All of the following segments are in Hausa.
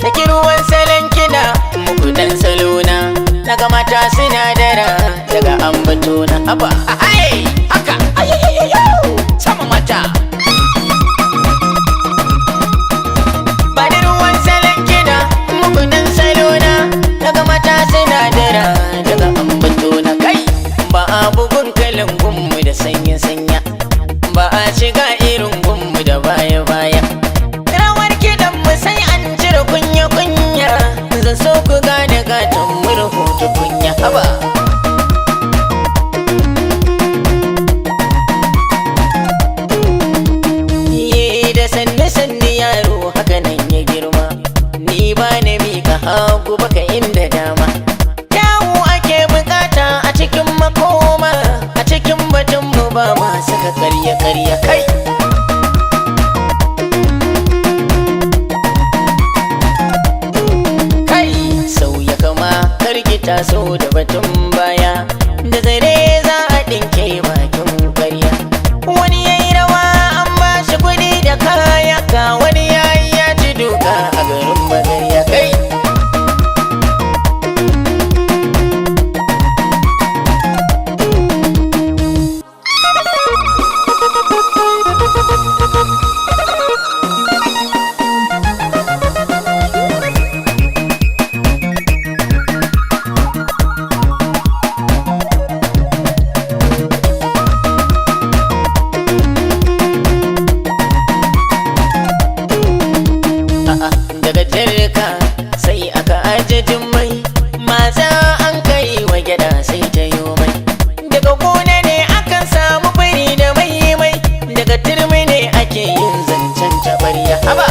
Take ruwan salon kiɗa muku dan salona. Naga mata suna dara daga ambatona. Aba, ai, haka, ayoyoyo, sama mata. Bani ruwan salon kiɗa muku dan salona. Naga mata suna dara daga ambatona. Kai, ba a bugun kalan gunmu da sanya-sanya, ba a shiga irin gunmu da baya-baya. Rawar kiɗan mu sai an cire kunya-kunya. Zan so ku gane gatan murhu tukunya. Haba. Iye da sanni-sanni yaro haka nan ya girma. Ni ba na mika hagu baka inda dama. Kyawu ake bukata a cikin makoma. A cikin batun mu ba ma saka karya-karya kai. Kai sauya kama karkita so da batun baya. Da zare za a ɗinke bakin karya. Wani yayi rawa an ba shi kuɗi da kaya. Ka wani yayi ya ci duka a garin magarya kai. A'a, daga jirka sai aka aje mai maza an kai wa gyada sai ta yi mai. Daga gona ne akan samu biri da mai mai. Daga turmi ne ake yin zancen tabarya. Haba.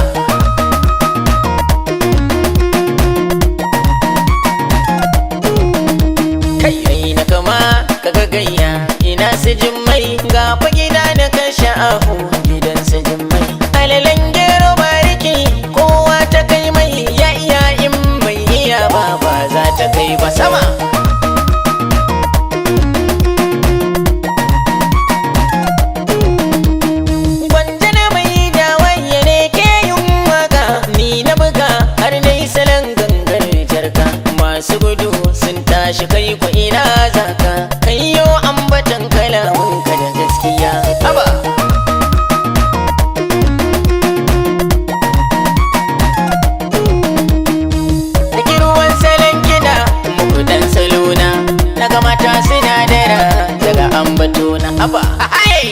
Kai rai na kama kaga gayya ina su mai ga fa gida na kan sha'ahu gidan su mai. Alalan gero bariki kowa ta kai mai ya iya in bai iya ba ba za ta kai ba sama. Gwanjana mai dawaye ne ke yin waka. Ni na buga har na yi salon gangar jarka. Masu gudu sun tashi kai ku ina zaka. Kai yo ambatan kalamunka da gaskiya. Haba. Daki ruwan salon kiɗa muku dan salona. Naga mata suna dara daga ambatona. Haba. Ai.